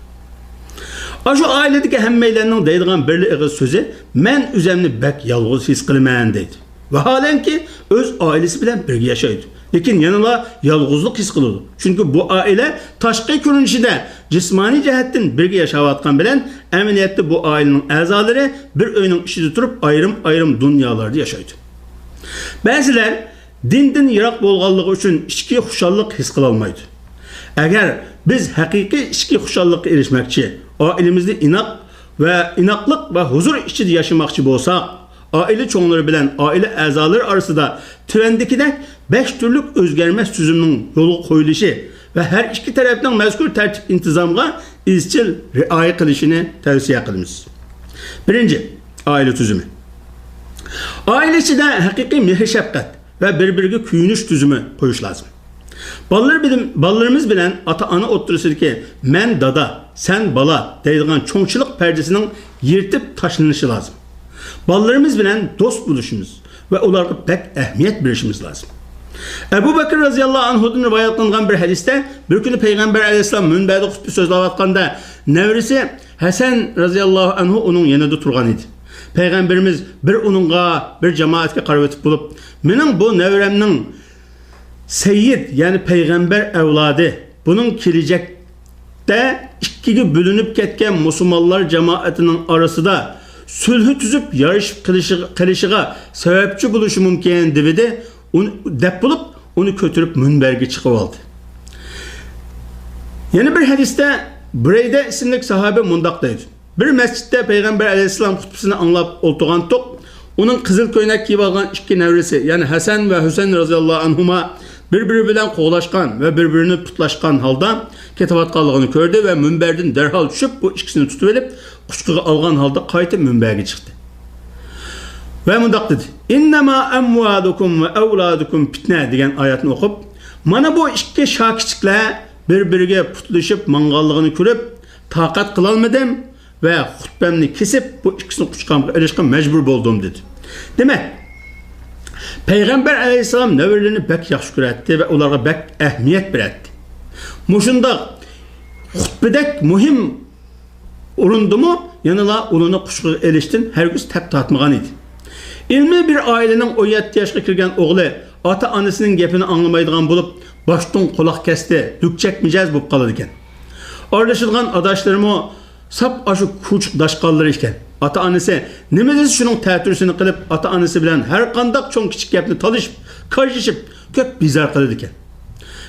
ئاشۇ ئائىلىدىكى ھەممەيلەننىڭ دەيدىغان بىرلا ئېغىز سۆزى، مەن ئۆزەمنى بەك يالغۇز ھېس قىلىمەن دەيدۇ. ۋاھالەنكى، ئۆز ئائىلىسى بىلەن بىرگە ياشايدۇ، لېكىن يەنىلا يالغۇزلۇق ھېس قىلىدۇ. چۈنكى بۇ ئائىلە تاشقى كۆرۈنۈشىدە جىسمانىي جەھەتتىن بىرگە ياشاۋاتقان بىلەن، ئەمەلىيەتتە بۇ ئائىلىنىڭ ئەزالىرى بىر ئۆينىڭ ئىچىدە تۇرۇپ، ئايرىم-ئايرىم دۇنيالاردا ياشايدۇ. بەزىلەر دىندىن يىراق بولغانلىقى ئۈچۈن ئىچكى خۇشاللىق ھېس قىلالمايدۇ. ئەگەر بىز ھەقىقىي ئىچكى خۇشاللىققا ئېرىشمەكچى، ئائىلىمىزدە ئىناق ۋە ئىناقلىق ۋە ھۇزۇر ئىچىدە ياشىماقچى بولساق، ئائىلە چوڭلىرى بىلەن ئائىلە ئەزالىرى ئارىسىدا تۆۋەندىكىدەك بەش تۈرلۈك ئۆزگەرمەس تۈزۈمنىڭ يولغا قويۇلۇشى ۋە ھەر ئىككى تەرەپنىڭ مەزكۇر تەرتىپ-ئىنتىزامغا ئىزچىل رىئايە قىلىشىنى تەۋسىيە قىلىمىز. بىرىنچى، ئائىلە تۈزۈمى. ئائىلە ئىچىدە ھەقىقىي مېھىر-شەپقەت ۋە بىر-بىرىگە كۆيۈنۈش تۈزۈمى قويۇش لازىم. بالىلار بىلەن، بالىلىرىمىز بىلەن ئاتا-ئانا ئوتتۇرىسىدىكى «مەن دادا، سەن بالا» دەيدىغان چوڭچىلىق پەردىسىنىڭ يىرتىپ تاشلىنىشى لازىم. بالىلىرىمىز بىلەن دوست بولۇشىمىز ۋە ئۇلارغا بەك ئەھمىيەت بېرىشىمىز لازىم. ئەبۇ بەكرى رەزىياللاھۇ ئەنھۇدىن رىۋايەتلەنگەن بىر ھەدىستە، بىر كۈنى پەيغەمبەر ئەلەيھىسسالام مۇنبەردە خۇتبە سۆزلەۋاتقاندا، نەۋرىسى ھەسەن رەزىياللاھۇ ئەنھۇ ئۇنىڭ يېنىدا تۇرغان ئىدى. پەيغەمبىرىمىز بىر ئۇنىڭغا، بىر جامائەتكە قاراۋېتىپ بولۇپ، مېنىڭ بۇ نەۋرەمنىڭ سەييىد، يەنى پەيغەمبەر ئەۋلادى، بۇنىڭ كېلىچەكتە ئىككىگە بۆلۈنۈپ كەتكەن مۇسۇلمانلار جامائىتىنىڭ ئارىسىدا سۈلھى تۈزۈپ يارىشىپ قېلىشىغا، قېلىشىغا سەۋەبچى بولۇشى مۇمكىن، دېۋىدى. ئۇنى، دەپ بولۇپ، ئۇنى كۆتۈرۈپ مۇنبەرگە چىقىۋالدى. يەنە بىر ھەدىستە بۇرەيدە ئىسىملىك ساھابە مۇنداق دەيدۇ: بىر مەسچىتتە پەيغەمبەر ئەلەيھىسسالام خۇتبىسىنى ئاڭلاپ ئولتۇرغانتۇق. ئۇنىڭ قىزىل كۆينەك كىيىۋالغان ئىككى نەۋرىسى، يەنى ھەسەن ۋە ھۈسەن رەزىياللاھۇ ئەنھۇما بىر-بىرى بىلەن قوغلاشقان ۋە بىر-بىرىنى پۇتلاشقان ھالدا كېتىۋاتقانلىقىنى كۆردى ۋە مۇنبەردىن دەرھال چۈشۈپ، بۇ ئىككىسىنى تۇتۇۋېلىپ، قۇچىقىغا ئالغان ھالدا قايتا مۇنبەرگە چىقتى. ۋە مۇنداق دېدى: «ئىننەما ئەمۋالۇكۇم ۋە ئەۋلادۇكۇم پىتنە» دېگەن ئايەتنى ئوقۇپ، مانا بۇ ئىككى شاكىچىكلەر بىر-بىرىگە پۇتلىشىپ ماڭغانلىقىنى كۆرۈپ، تاقەت قىلالمىدىم ۋە خۇتبەمنى كېسىپ، بۇ ئىككىسىنى قۇچىقىمغا ئېلىشقا مەجبۇر بولدۇم، دېدى. دېمەك، پەيغەمبەر ئەلەيھىسسالام نەۋرىلىرىنى بەك ياخشى كۆرەتتى ۋە ئۇلارغا بەك ئەھمىيەت بېرەتتى. مۇشۇنداق خۇتبىدەك مۇھىم ئورۇندىمۇ يەنىلا ئۇلىنى قۇچىقىغا ئېلىشتىن ھەرگىز تەپ تارتمىغان ئىدى. ئىلمىي بىر ئائىلىنىڭ ئون يەتتە ياشقا كىرگەن ئوغلى ئاتا-ئانىسىنىڭ گېپىنى ئاڭلىمايدىغان بولۇپ، باشتىن قۇلاق كەستى، لۈكچەك مىجەز بولۇپ قالىدىكەن. ئارىلىشىدىغان ئاداشلىرىمۇ ساپ ئاشۇ كۇچۇك داشقاللىرى ئىكەن. ئاتا-ئانىسى نېمە دېسە شۇنىڭ تەتۈرىسىنى قىلىپ، ئاتا-ئانىسى بىلەن ھەر قانداق چوڭ-كىچىك گەپنى تالىشىپ، كاجىشىپ، كۆپ بىزار قىلىدىكەن.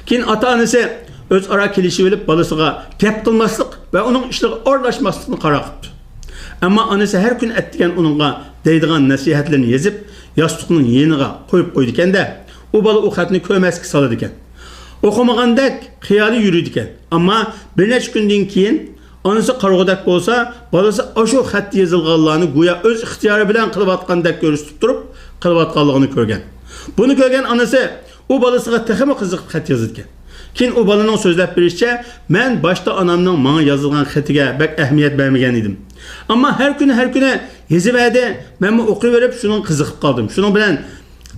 كېيىن ئاتا-ئانىسى ئۆزئارا كېلىشىۋېلىپ، بالىسىغا گەپ قىلماسلىق ۋە ئۇنىڭ ئىشلىرىغا ئارىلاشماسلىقنى قارار قىپتۇ. ئەمما ئانىسى ھەر كۈنى ئەتىگەن ئۇنىڭغا دەيدىغان نەسىھەتلىرىنى يېزىپ، ياستۇقنىڭ يېنىغا قويۇپ قويىدىكەن-دە، ئۇ بالا ئۇ خەتنى كۆرمەسكە سالىدىكەن. ئوقۇمىغاندەك خىيالى يۈرىدىكەن. ئەمما بىر نەچچە كۈندىن كېيىن ئانىسى قارىغۇدەك بولسا، بالىسى ئاشۇ خەتتە يېزىلغانلارنى گويا ئۆز ئىختىيارى بىلەن قىلىۋاتقاندەك كۆرسىتىپ تۇرۇپ قىلىۋاتقانلىقىنى كۆرگەن. بۇنى كۆرگەن ئانىسى ئۇ بالىسىغا تېخىمۇ قىزىقىپ خەت يازىدىكەن. كېيىن ئۇ بالىنىڭ سۆزلەپ بېرىشىچە، مەن باشتا ئانامنىڭ ماڭا يازغان خېتىگە بەك ئەھمىيەت بەرمىگەن ئىدىم. ئەمما ھەر كۈنى، ھەر كۈنى يېزىۋەردى، مەنمۇ ئوقۇۋېرىپ شۇنىڭغا قىزىقىپ قالدىم. شۇنىڭ بىلەن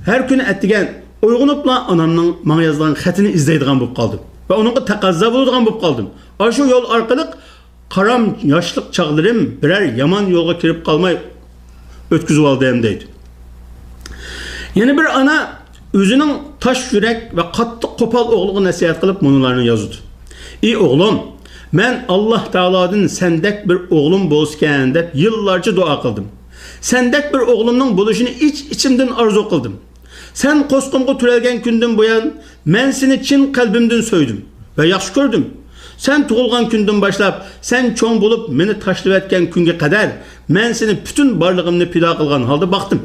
ھەر كۈنى ئەتىگەن ئويغىنىپلا ئانامنىڭ ماڭا يازغان خېتىنى ئىزدەيدىغان بولۇپ قالدىم ۋە ئۇنىڭغا تەقەززا بولىدىغان بولۇپ قالدىم. ئاشۇ يول ئارقىلىق قارام ياشلىق چاغلىرىم بىرەر يامان يولغا كىرىپ قالماي ئۆتكۈزۈۋالدىم، دەيدۇ. يەنە بىر ئانا ئۆزىنىڭ تاش يۈرەك ۋە قاتتىق قوپال ئوغلىغا نەسىھەت قىلىپ مۇنۇلارنى يازىدۇ: «ئى ئوغلۇم، مەن ئاللاھ تائالادىن سەندەك بىر ئوغلۇم بولسىكەن دەپ يىللارچە دۇئا قىلدىم. سەندەك بىر ئوغلۇمنىڭ بولۇشىنى ئىچ-ئىچىمدىن ئارزۇ قىلدىم. سەن قورسىقىمغا تۆرەلگەن كۈندىن بۇيان، مەن سېنى چىن قەلبىمدىن سۆيدۈم ۋە ياخشى كۆردۈم. سەن تۇغۇلغان كۈندىن باشلاپ، سەن چوڭ بولۇپ مېنى تاشلىۋەتكەن كۈنگە قەدەر، مەن سېنى پۈتۈن بارلىقىمنى پىدا قىلغان ھالدا باقتىم.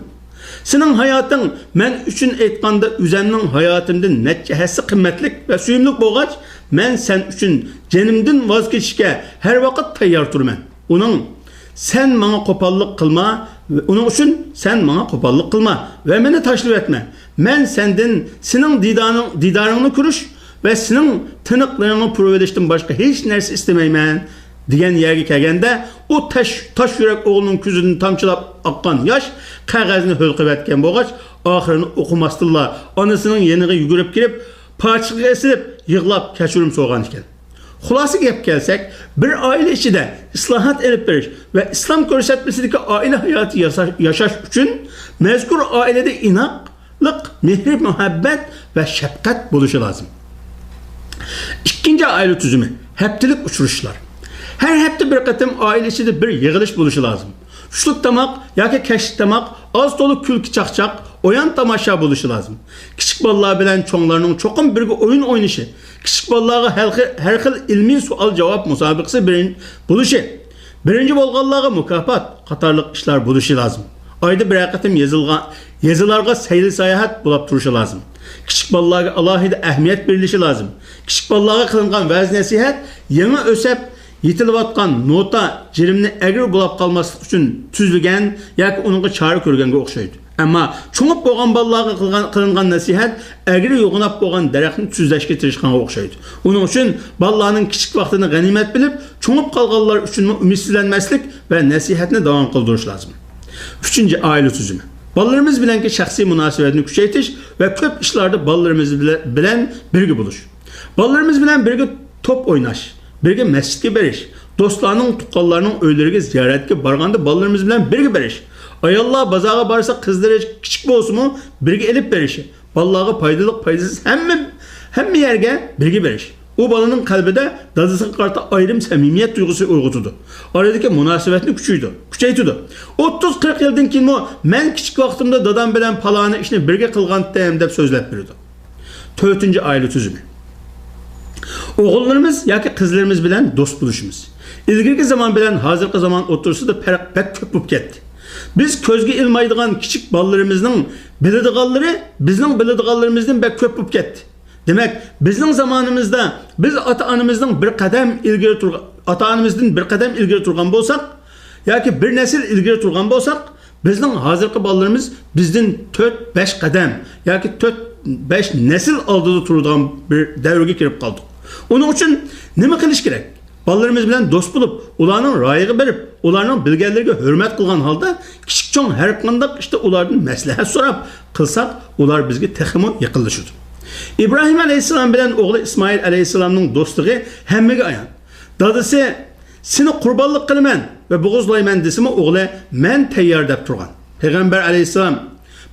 سېنىڭ ھاياتىڭ مەن ئۈچۈن ئېيتقاندا، ئۆزەمنىڭ ھاياتىمدىن نەچچە ھەسسە قىممەتلىك ۋە سۆيۈملۈك بولغاچ، مەن سەن ئۈچۈن جېنىمدىن ۋاز كېچىشكە ھەر ۋاقىت تەييار تۇرىمەن. ئۇنىڭ سەن ماڭا قوپاللىق قىلما، ئۇنىڭ ئۈچۈن سەن ماڭا قوپاللىق قىلما ۋە مېنى تاشلىۋەتمە. مەن سەندىن سېنىڭ دىدارىڭ، دىدارىڭنى كۆرۈش ۋە سېنىڭ تىنىقلىرىڭنى پۇرىۋېلىشتىن باشقا ھېچ نەرسە ئىستىمەيمەن» دېگەن يەرگە كەلگەندە، ئۇ تاش، تاش يۈرەك ئوغلىنىڭ كۆزىدىن تامچىلاپ ئاققان ياش قەغەزنى ھۆل قىلىۋەتكەن بولغاچ، ئاخىرىنى ئوقۇماستىنلا ئانىسىنىڭ يېنىغا يۈگۈرۈپ كىرىپ، پاچىقىغا ئېسىلىپ يىغلاپ كەچۈرۈم سورىغان ئىكەن. خۇلاسىگە گەپ كەلسەك، بىر ئائىلە ئىچىدە ئىسلاھات ئېلىپ بېرىش ۋە ئىسلام كۆرسەتمىسىدىكى ئائىلە ھاياتى ياسا-، ياشاش ئۈچۈن مەزكۇر ئائىلىدە ئىناقلىق، مېھرى مۇھەببەت ۋە شەپقەت بولۇشى لازىم. ئىككىنچى، ئائىلە تۈزۈمى، ھەپتىلىك ئۇچرىشىشلار. ھەر ھەپتە بىر قېتىم ئائىلە ئىچىدە بىر يىغىلىش بولۇشى لازىم. چۈشلۈك تاماق ياكى كەچلىك تاماق ئاز-تولا كۈلكە-چاقچاق، ئويۇن-تاماشا بولۇشى لازىم. كىچىك بالىلار بىلەن چوڭلارنىڭ چوقۇم بىرگە ئويۇن ئوينىشى، كىچىك بالىلارغا ھەر خىل، ھەر خىل ئىلمىي سوئال-جاۋاب مۇسابىقىسى بىرىن-، بولۇشى، بىرىنچى بولغانلارغا مۇكاپات قاتارلىق ئىشلار بولۇشى لازىم. ئايدا بىرەر قېتىم يېزىلغا-، يېزىلارغا سەيلە-ساياھەت بولاپ تۇرۇشى لازىم. كىچىك بالىلارغا ئالاھىدە ئەھمىيەت بېرىلىشى لازىم. كىچىك بالىلارغا قىلىنغان ۋەز-نەسىھەت يېڭى ئۆسەپ يېتىلىۋاتقان نوتا، جىرىمنى ئەگرى بولاپ قالماسلىق ئۈچۈن تۈزلىگەن ياكى ئۇنىڭغا چارە كۆرگەنگە ئوخشايدۇ. ئەمما چوڭۇپ بولغان بالىلارغا قىلغان، قىلىنغان نەسىھەت ئەگرى يوغىناپ بولغان دەرەخنى تۈزلەشكە تىرىشقانغا ئوخشايدۇ. ئۇنىڭ ئۈچۈن بالىلارنىڭ كىچىك ۋاقتىنى غەنىيمەت بىلىپ، چوڭۇپ قالغانلار ئۈچۈنمۇ ئۈمىدسىزلەنمەسلىك ۋە نەسىھەتنى داۋام قىلدۇرۇش لازىم. ئۈچىنچى، ئائىلە تۈزۈمى. بالىلىرىمىز بىلەنكى شەخسىي مۇناسىۋەتنى كۈچەيتىش ۋە كۆپ ئىشلاردا بالىلىرىمىز بىلە-، بىلەن بىرگە بولۇش. بالىلىرىمىز بىلەن بىرگە توپ ئويناش، بىرگە مەسچىتكە بېرىش، دوستلارنىڭ، تۇغقانلارنىڭ ئۆيلىرىگە زىيارەتكە بارغاندا بالىلىرىمىز بىلەن بىرگە بېرىش. ئاياللار بازارغا بارسا قىزلىرى كىچىك بولسىمۇ بىرگە ئېلىپ بېرىشى. بالىلارغا پايدىلىق، پايدىسىز ھەممە، ھەممە يەرگە بىرگە بېرىش. ئۇ بالىنىڭ قەلبىدە دادىسىغا قارىتا ئايرىم سەمىمىيەت تۇيغۇسى ئويغىتىدۇ. ئارىدىكى مۇناسىۋەتنى كۈچىيىدۇ، كۈچەيتىدۇ. ئوتتۇز قىرىق يىلدىن كېيىنمۇ مەن كىچىك ۋاقتىمدا دادام بىلەن پالانى ئىشنى بىرگە قىلغانتىم دەپ سۆزلەپ بېرىدۇ. تۆتىنچى، ئائىلە تۈزۈمى. ئوغۇللىرىمىز ياكى قىزلىرىمىز بىلەن دوست بولۇشىمىز. ئىلگىرىكى زامان بىلەن ھازىرقى زامان ئوتتۇرىسىدا پەرق بەك كۆپ بولۇپ كەتتى. بىز كۆزگە ئىلمايدىغان كىچىك بالىلىرىمىزنىڭ بىلىدىغانلىرى بىزنىڭ بىلىدىغانلىرىمىزدىن بەك كۆپ بولۇپ كەتتى. دېمەك، بىزنىڭ زامانىمىزدا بىز ئاتا-ئانىمىزنىڭ بىر قەدەم ئىلگىرى تۇرغا-، ئاتا-ئانىمىزدىن بىر قەدەم ئىلگىرى تۇرغان بولساق، ياكى بىر نەسىل ئىلگىرى تۇرغان بولساق، بىزنىڭ ھازىرقى بالىلىرىمىز بىزدىن تۆت، بەش قەدەم ياكى تۆت، بەش نەسىل ئالدىدا تۇرىدىغان بىر دەۋرگە كىرىپ قالدۇق. ئۇنىڭ ئۈچۈن نېمە قىلىش كېرەك؟ بالىلىرىمىز بىلەن دوست بولۇپ، ئۇلارنىڭ رايىغا بېرىپ، ئۇلارنىڭ بىلگەنلىرىگە ھۆرمەت قىلغان ھالدا، كىچىك-چوڭ ھەر قانداق ئىشتا ئۇلاردىن مەسلىھەت سوراپ قىلساق، ئۇلار بىزگە تېخىمۇ يېقىنلىشىدۇ. ئىبراھىم ئەلەيھىسسالام بىلەن ئوغلى ئىسمائىل ئەلەيھىسسالامنىڭ دوستلۇقى ھەممىگە ئايان. دادىسى «سېنى قۇربانلىق قىلىمەن ۋە بوغۇزلايمەن» دېسىمۇ، ئوغلى «مەن تەييار» دەپ تۇرغان. پەيغەمبەر ئەلەيھىسسالام،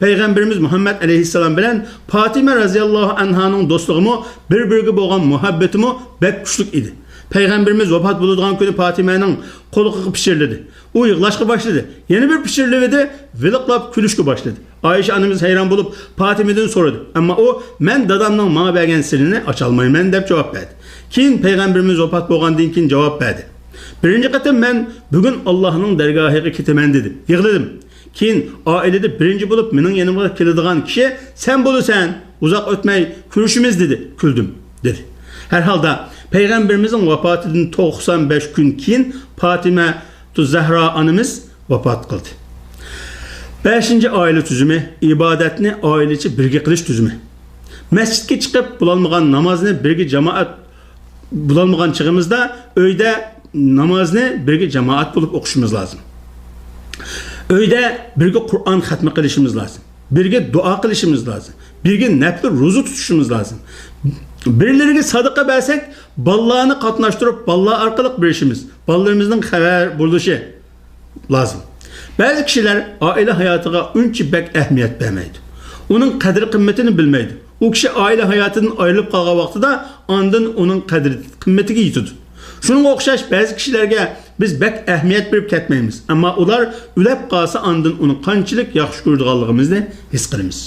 پەيغەمبىرىمىز مۇھەممەد ئەلەيھىسسالام بىلەن پاتىمە رەزىياللاھۇ ئەنھانىڭ دوستلۇقىمۇ، بىر-بىرىگە بولغان مۇھەببىتىمۇ بەك كۈچلۈك ئىدى. پەيغەمبىرىمىز ۋاپات بولىدىغان كۈنى پاتىمەنىڭ قۇلىقىغا پىچىرلىدى. ئۇ يىغلاشقا باشلىدى. يەنە بىر پىچىرلىۋىدى، ۋىلىقلاپ كۈلۈشكە باشلىدى. ئائىشە ئانىمىز ھەيران بولۇپ، پاتىمىدىن سورىدى. ئەمما ئۇ، «مەن دادامنىڭ ماڭا بەرگەن سىرىنى ئاچالمايمەن» دەپ جاۋاب بەردى. كېيىن پەيغەمبىرىمىز ۋاپات بولغاندىن كېيىن جاۋاب بەردى. بىرىنچى قېتىم مەن «بۈگۈن ئاللاھنىڭ دەرگاھىغا كېتىمەن» دېدىم. يىغلىدىم. كېيىن ئائىلىدە بىرىنچى بولۇپ مېنىڭ يېنىمغا كېلىدىغان كىشى سەن بولىسەن، ئۇزاق ئۆتمەي كۆرۈشىمىز دېدى، كۈلدۈم، دېدى. ھەر ھالدا پەيغەمبىرىمىزنىڭ ۋاپاتىدىن توقسان بەش كۈن كېيىن پاتىمەتۇ زەھرا ئانىمىز ۋاپات قىلدى. بەشىنچى ئائىلە تۈزۈمى، ئىبادەتنى ئائىلىچە بىرگە قىلىش تۈزۈمى. مەسچىتكە چىقىپ بولالمىغان نامازنى بىرگە جامائەت بولالمىغان چېغىمىزدا ئۆيدە نامازنى بىرگە جامائەت بولۇپ ئوقۇشىمىز لازىم. ئۆيدە بىرگە قۇرئان خەتمە قىلىشىمىز لازىم. بىرگە دۇئا قىلىشىمىز لازىم. بىرگە نەپلى روزا تۇتۇشىمىز لازىم. بىرلىرىگە سادىقە بەرسەك، بالىلارنى قاتناشتۇرۇپ، بالىلار ئارقىلىق بېرىشىمىز، بالىلىرىمىزنىڭ خەۋەر بولۇشى لازىم. بەزى كىشىلەر ئائىلە ھاياتىغا ئۇنچە بەك ئەھمىيەت بەرمەيدۇ. ئۇنىڭ قەدىر-قىممىتىنى بىلمەيدۇ. ئۇ كىشى ئائىلە ھاياتىدىن ئايرىلىپ قالغان ۋاقتىدا ئاندىن ئۇنىڭ قەدرى-قىممىتىگە يېتىدۇ. شۇنىڭغا ئوخشاش بەزى كىشىلەرگە بىز بەك ئەھمىيەت بېرىپ كەتمەيمىز، ئەمما ئۇلار ئۆلۈپ قالسا ئاندىن ئۇنى قانچىلىك ياخشى كۆرىدىغانلىقىمىزنى ھېس قىلىمىز.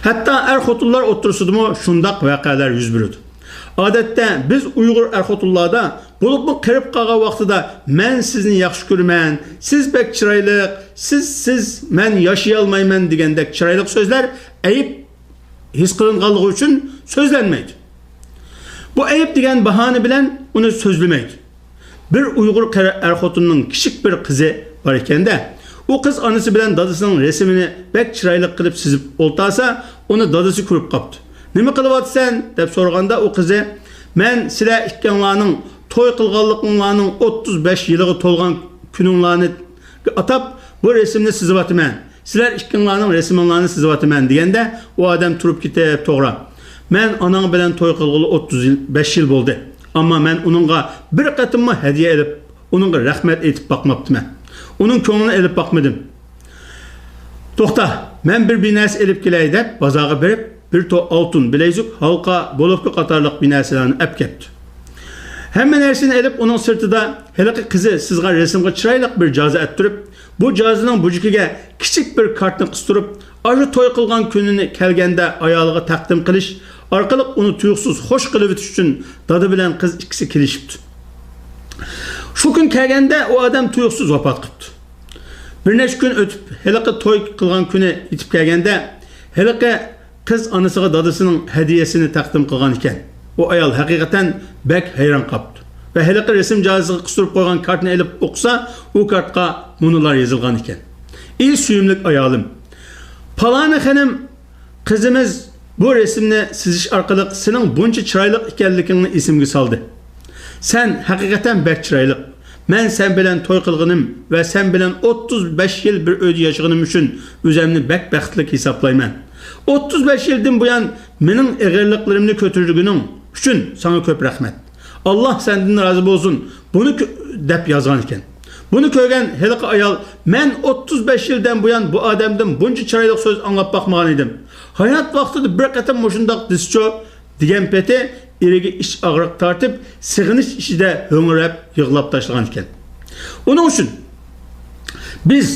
ھەتتا ئەر-خوتۇنلار ئوتتۇرىسىدىمۇ شۇنداق ۋەقەلەر يۈز بېرىدۇ. ئادەتتە بىز ئۇيغۇر ئەر-خوتۇنلاردا، بولۇپمۇ قېرىپ قالغان ۋاقتىدا، مەن سىزنى ياخشى كۆرىمەن، سىز بەك چىرايلىق، سىز، سىز، مەن ياشىيالمايمەن دېگەندەك چىرايلىق سۆزلەر ئەيىب ھېس قىلىنغانلىقى ئۈچۈن سۆزلەنمەيدۇ. بۇ ئەيىب دېگەن باھانە بىلەن ئۇنى سۆزلىمەيدۇ. بىر ئۇيغۇر قېرى ئەر-خوتۇننىڭ كىچىك بىر قىزى بار ئىكەن-دە، ئۇ قىز ئانىسى بىلەن دادىسىنىڭ رەسىمىنى بەك چىرايلىق قىلىپ سىزىپ ئولتۇرسا، ئۇنى دادىسى كۆرۈپ قاپتۇ. «نېمە قىلىۋاتىسەن؟» دەپ سورىغاندا، ئۇ قىزى، «مەن سىلەر ئىككىڭلارنىڭ توي قىلغانلىقىڭلارنىڭ ئوتتۇز بەش يىلىغا تولغان كۈنۈڭلارنى ئاتاپ، بۇ رەسىمنى سىزىۋاتىمەن. سىلەر ئىككىڭلارنىڭ رەسىمىڭلارنى سىزىۋاتىمەن» دېگەندە، ئۇ ئادەم تۇرۇپ كېتىپ، «توغرا، مەن ئاناڭ بىلەن توي قىلغىلى ئوتتۇز بەش يىل بولدى. ئەمما مەن ئۇنىڭغا بىر قېتىممۇ ھەدىيە ئېلىپ، ئۇنىڭغا رەھمەت ئېيتىپ باقماپتىمەن. ئۇنىڭ كۆڭلىنى ئېلىپ باقمىدىم. توختا، مەن بىر، بىر نەرسە ئېلىپ كېلەي» دەپ، بازارغا بېرىپ، بىر تال ئالتۇن، بىلەيزۈك، ھالقا، بولۇپكا قاتارلىق بىر نەرسىلەرنى ئەپ كەپتۇ. ھەممە نەرسىنى ئېلىپ، ئۇنىڭ سىرتىدا ھېلىقى قىزى سىزغان رەسىمگە چىرايلىق بىر جازا ئەتتۈرۈپ، بۇ جازىنىڭ بۇجىكىگە كىچىك بىر كارتنى قىستۇرۇپ، ئاشۇ توي قىلغان كۈنىنى كەلگەندە ئايالىغا تەقدىم قىلىش ئارقىلىق ئۇنى تۇيۇقسىز خوش قىلىۋېتىش ئۈچۈن دادا بىلەن قىز ئىككىسى كېلىشىپتۇ. شۇ كۈن كەلگەندە ئۇ ئادەم تۇيۇقسىز ۋاپات قىپتۇ. بىر نەچچە كۈن ئۆتۈپ، ھېلىقى توي قىلغان كۈنى يېتىپ كەلگەندە، ھېلىقى قىز ئانىسىغا دادىسىنىڭ ھەدىيەسىنى تەقدىم قىلغان ئىكەن. ئۇ ئايال ھەقىقەتەن بەك ھەيران قاپتۇ ۋە ھېلىقى رەسىم جازىسىغا قىستۇرۇپ قويغان كارتنى ئېلىپ ئوقۇسا، ئۇ كارتقا مۇنۇلار يېزىلغان ئىكەن: «ئى سۆيۈملۈك ئايالىم، پالانى خېنىم قىزىمىز بۇ رەسىمنى سىزىش ئارقىلىق سېنىڭ بۇنچە چىرايلىق ئىكەنلىكىڭنى ئېسىمگە سالدى. سەن ھەقىقەتەن بەك چىرايلىق. مەن سەن بىلەن توي قىلغىنىم ۋە سەن بىلەن ئوتتۇز بەش يىل بىر ئۆيدە ياشىغىنىم ئۈچۈن ئۆزەمنى بەك بەختلىك ھېسابلايمەن. ئوتتۇز بەش يىلدىن بۇيان مېنىڭ ئېغىرلىقلىرىمنى كۆتۈرگىنىڭ ئۈچۈن ساڭا كۆپ رەھمەت. ئاللاھ سەندىن رازى بولسۇن، بۇنى كۆ-» دەپ يازغان ئىكەن. بۇنى كۆرگەن ھېلىقى ئايال، «مەن ئوتتۇز بەش يىلدىن بۇيان بۇ ئادەمدىن بۇنچە چىرايلىق سۆز ئاڭلاپ باقمىغان ئىدىم. ھايات ۋاقتىدا بىر قېتىم مۇشۇنداق دېسىچۇ» دېگەن پېتى ئېرىگە ئىچ ئاغرىق تارتىپ، سېغىنىش ئىچىدە ھۆڭرەپ يىغلاپ تاشلىغان ئىكەن. ئۇنىڭ ئۈچۈن بىز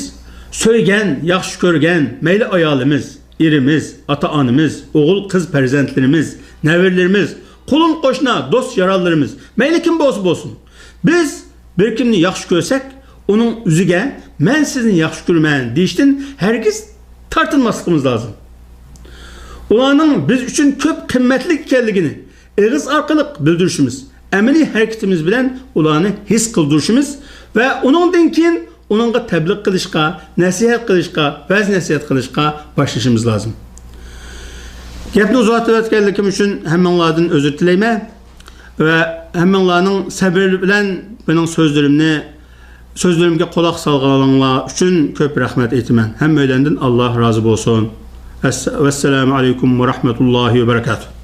سۆيگەن، ياخشى كۆرگەن، مەيلى ئايالىمىز، ئېرىمىز، ئاتا-ئانىمىز، ئوغۇل-قىز پەرزەنتلىرىمىز، نەۋرىلىرىمىز، قولۇم-قوشنا، دوست-يارانلىرىمىز، مەيلى كىم بولسا بولسۇن، بىز بىر كىمنى ياخشى كۆرسەك، ئۇنىڭ ئۆزىگە «مەن سىزنى ياخشى كۆرىمەن» دېيىشتىن ھەرگىز تارتىنماسلىقىمىز لازىم. ئۇلارنىڭ بىز ئۈچۈن كۆپ قىممەتلىك ئىكەنلىكىنى ئېغىز ئارقىلىق بىلدۈرۈشىمىز، ئەمەلىي ھەرىكىتىمىز بىلەن ئۇلارنى ھېس قىلدۇرۇشىمىز ۋە ئۇنىڭدىن كېيىن ئۇنىڭغا تەبلىغ قىلىشقا، نەسىھەت قىلىشقا، ۋەز-نەسىھەت قىلىشقا باشلىشىمىز لازىم. گەپنى ئۇزارتىۋەتكەنلىكىم ئۈچۈن ھەممىڭلاردىن ئۆزۈر تىلەيمەن ۋە ھەممىڭلارنىڭ سەۋر بىلەن مېنىڭ سۆزلىرىمنى، سۆزلىرىمگە قۇلاق سالغىنىڭلار ئۈچۈن كۆپ رەھمەت ئېيتىمەن. ھەممەيلەندىن ئاللاھ رازى بولسۇن. ئەس-، ۋەسسالامۇ ئەلەيكۇم ۋە رەھمەتۇللاھى ۋە بەرەكاتۇھ.